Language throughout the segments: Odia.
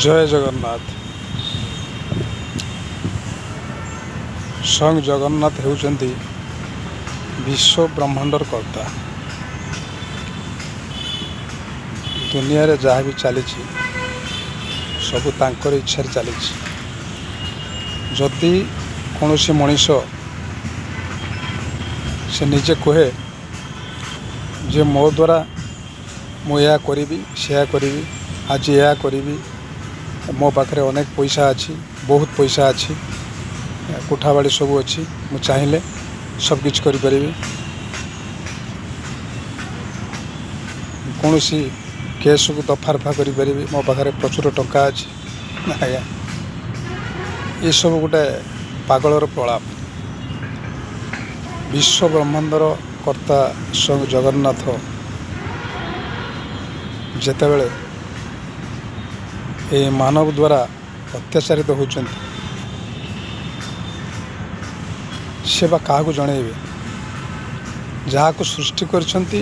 ଜୟ ଜଗନ୍ନାଥ। ସ୍ୱୟଂ ଜଗନ୍ନାଥ ହେଉଛନ୍ତି ବିଶ୍ୱ ବ୍ରହ୍ମାଣ୍ଡର କର୍ତ୍ତା। ଦୁନିଆରେ ଯାହା ବି ଚାଲିଛି ସବୁ ତାଙ୍କର ଇଚ୍ଛାରେ ଚାଲିଛି। ଯଦି କୌଣସି ମଣିଷ ସେ ନିଜେ କୁହେ ଯେ ମୋ ଦ୍ୱାରା ମୁଁ ଏହା କରିବି, ସେୟା କରିବି, ଆଜି ଏହା କରିବି, ମୋ ପାଖରେ ଅନେକ ପଇସା ଅଛି, ବହୁତ ପଇସା ଅଛି, କୋଠାବାଡ଼ି ସବୁ ଅଛି, ମୁଁ ଚାହିଁଲେ ସବୁକିଛି କରିପାରିବି, କୌଣସି କେସ୍କୁ ଦଫା ରଫା କରିପାରିବି, ମୋ ପାଖରେ ପ୍ରଚୁର ଟଙ୍କା ଅଛି, ଆଜ୍ଞା ଏସବୁ ଗୋଟେ ପାଗଳର ପ୍ରଳାପ। ବିଶ୍ୱ ବ୍ରହ୍ମାଣ୍ଡର କର୍ତ୍ତା ସ୍ୱୟଂ ଜଗନ୍ନାଥ ଯେତେବେଳେ ଏହି ମାନବ ଦ୍ୱାରା ଅତ୍ୟାଚାରିତ ହେଉଛନ୍ତି, ସେ ବା କାହାକୁ ଜଣେଇବେ? ଯାହାକୁ ସୃଷ୍ଟି କରିଛନ୍ତି,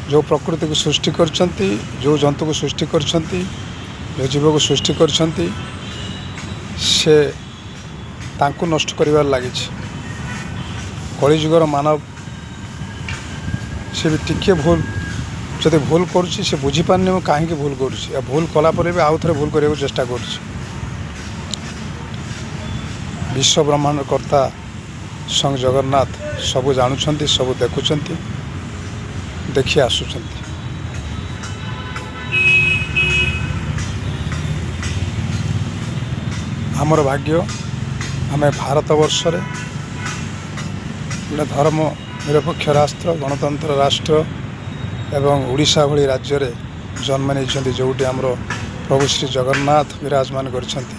ଯେଉଁ ପ୍ରକୃତିକୁ ସୃଷ୍ଟି କରିଛନ୍ତି, ଯେଉଁ ଜନ୍ତୁକୁ ସୃଷ୍ଟି କରିଛନ୍ତି, ଯେଉଁ ଜୀବକୁ ସୃଷ୍ଟି କରିଛନ୍ତି, ସେ ତାଙ୍କୁ ନଷ୍ଟ କରିବାରେ ଲାଗିଛି। କଳିଯୁଗର ମାନବ ସେ ବି ଟିକିଏ ଭୁଲ ଯଦି ଭୁଲ କରୁଛି, ସେ ବୁଝିପାରୁନି ମୁଁ କାହିଁକି ଭୁଲ କରୁଛି, ଆଉ ଭୁଲ କଲା ପରେ ବି ଆଉ ଥରେ ଭୁଲ କରିବାକୁ ଚେଷ୍ଟା କରୁଛି। ବିଶ୍ୱ ବ୍ରହ୍ମାଣ୍ଡ କର୍ତ୍ତା ସ୍ୱୟଂ ଜଗନ୍ନାଥ ସବୁ ଜାଣୁଛନ୍ତି, ସବୁ ଦେଖୁଛନ୍ତି, ଦେଖି ଆସୁଛନ୍ତି। ଆମର ଭାଗ୍ୟ, ଆମେ ଭାରତବର୍ଷରେ ଗୋଟେ ଧର୍ମ ନିରପେକ୍ଷ ରାଷ୍ଟ୍ର, ଗଣତନ୍ତ୍ର ରାଷ୍ଟ୍ର ଏବଂ ଓଡ଼ିଶା ଭଳି ରାଜ୍ୟରେ ଜନ୍ମ ନେଇଛନ୍ତି, ଯେଉଁଠି ଆମର ପ୍ରଭୁ ଶ୍ରୀ ଜଗନ୍ନାଥ ବିରାଜମାନ କରିଛନ୍ତି।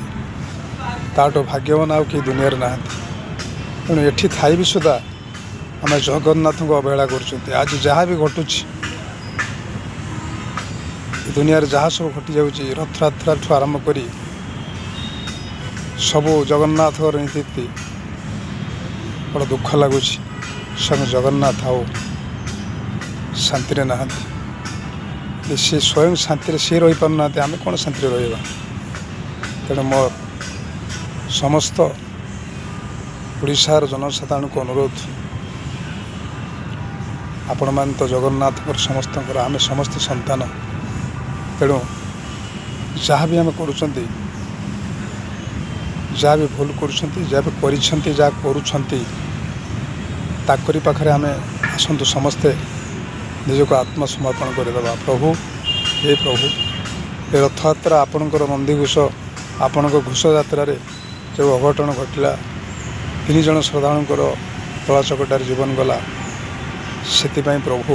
ତାଠୁ ଭାଗ୍ୟବାନ ଆଉ କେହି ଦୁନିଆରେ ନାହାନ୍ତି। ତେଣୁ ଏଠି ଥାଇ ବି ସୁଦ୍ଧା ଆମେ ଜଗନ୍ନାଥଙ୍କୁ ଅବହେଳା କରୁଛନ୍ତି। ଆଜି ଯାହା ବି ଘଟୁଛି ଏ ଦୁନିଆରେ, ଯାହା ସବୁ ଘଟିଯାଉଛି, ରଥଯାତ୍ରାଠୁ ଆରମ୍ଭ କରି ସବୁ ଜଗନ୍ନାଥଙ୍କର ନୀତି, ବଡ଼ ଦୁଃଖ ଲାଗୁଛି। ସ୍ୱୟଂ ଜଗନ୍ନାଥ ଆଉ ଶାନ୍ତିରେ ନାହାନ୍ତି। ସେ ସ୍ୱୟଂ ଶାନ୍ତିରେ ସିଏ ରହିପାରୁନାହାନ୍ତି, ଆମେ କ'ଣ ଶାନ୍ତିରେ ରହିବା? ତେଣୁ ମୋ ସମସ୍ତ ଓଡ଼ିଶାର ଜନସାଧାରଣଙ୍କୁ ଅନୁରୋଧ, ଆପଣମାନେ ତ ଜଗନ୍ନାଥଙ୍କର ସମସ୍ତଙ୍କର, ଆମେ ସମସ୍ତେ ସନ୍ତାନ। ତେଣୁ ଯାହା ବି ଆମେ କରୁଛନ୍ତି, ଯାହା ବି ଭୁଲ କରୁଛନ୍ତି, ଯାହା ବି କରିଛନ୍ତି, ଯାହା କରୁଛନ୍ତି, ତାଙ୍କରି ପାଖରେ ଆମେ ଆସନ୍ତୁ, ସମସ୍ତେ ନିଜକୁ ଆତ୍ମସମର୍ପଣ କରିଦେବା। ପ୍ରଭୁ, ହେ ପ୍ରଭୁ, ଏ ରଥଯାତ୍ରା ଆପଣଙ୍କର ନନ୍ଦିଘୋଷ, ଆପଣଙ୍କ ଘୋଷଯାତ୍ରାରେ ଯେଉଁ ଅଘଟଣ ଘଟିଲା, 3 ଜଣ ଶ୍ରଦ୍ଧାଳୁଙ୍କର ଦଳାଚକଟାରେ ଜୀବନ ଗଲା, ସେଥିପାଇଁ ପ୍ରଭୁ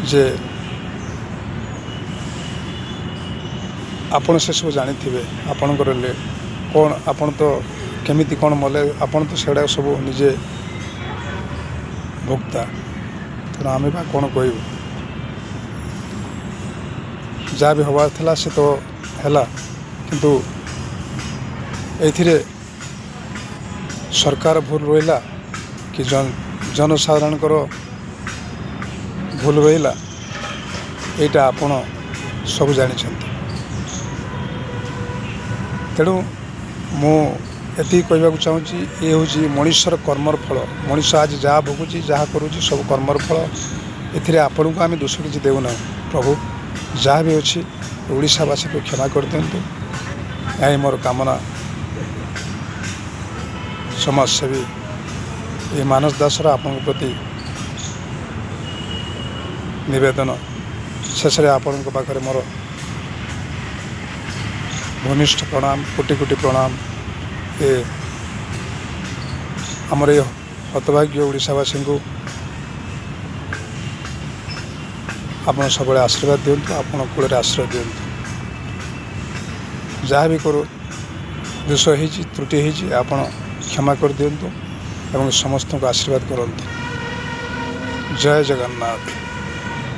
ଯେ ଆପଣ ସେସବୁ ଜାଣିଥିବେ, ଆପଣଙ୍କର କ'ଣ, ଆପଣ ତ କେମିତି କ'ଣ ମଲେ, ଆପଣ ତ ସେଗୁଡ଼ାକ ସବୁ ନିଜେ ଭୋକ୍ତା। ତେଣୁ ଆମେ ବା କ'ଣ କହିବୁ? ଯାହା ବି ହେବାର ଥିଲା ସେ ତ ହେଲା, କିନ୍ତୁ ଏଇଥିରେ ସରକାର ଭୁଲ ରହିଲା କି ଜନସାଧାରଣଙ୍କର ଭୁଲ ରହିଲା, ଏଇଟା ଆପଣ ସବୁ ଜାଣିଛନ୍ତି। ତେଣୁ ମୁଁ ଏତିକି କହିବାକୁ ଚାହୁଁଛି, ଏ ହେଉଛି ମଣିଷର କର୍ମର ଫଳ। ମଣିଷ ଆଜି ଯାହା ଭୋଗୁଛି, ଯାହା କରୁଛି, ସବୁ କର୍ମର ଫଳ। ଏଥିରେ ଆପଣଙ୍କୁ ଆମେ ଦୋଷ କିଛି ଦେଉନାହୁଁ ପ୍ରଭୁ। ଯାହା ବି ଅଛି ଓଡ଼ିଶାବାସୀକୁ କ୍ଷମା କରିଦିଅନ୍ତୁ, ଏହା ହିଁ ମୋର କାମନା। ସମାଜସେବୀ ଏ ମାନସ ଦାସର ଆପଣଙ୍କ ପ୍ରତି ନିବେଦନ। ଶେଷରେ ଆପଣଙ୍କ ପାଖରେ ମୋର ଭୂମିଷ୍ଠ ପ୍ରଣାମ, କୋଟି କୋଟି ପ୍ରଣାମ। ଏ ଆମର ଏ ହତଭାଗ୍ୟ ଓଡ଼ିଶାବାସୀଙ୍କୁ ଆପଣ ସବୁବେଳେ ଆଶୀର୍ବାଦ ଦିଅନ୍ତୁ, ଆପଣ କୂଳରେ ଆଶ୍ରୟ ଦିଅନ୍ତୁ। ଯାହା ବି କରୁ ଦୋଷ ହେଇଛି, ତ୍ରୁଟି ହେଇଛି, ଆପଣ କ୍ଷମା କରିଦିଅନ୍ତୁ ଏବଂ ସମସ୍ତଙ୍କୁ ଆଶୀର୍ବାଦ କରନ୍ତୁ। ଜୟ ଜଗନ୍ନାଥ।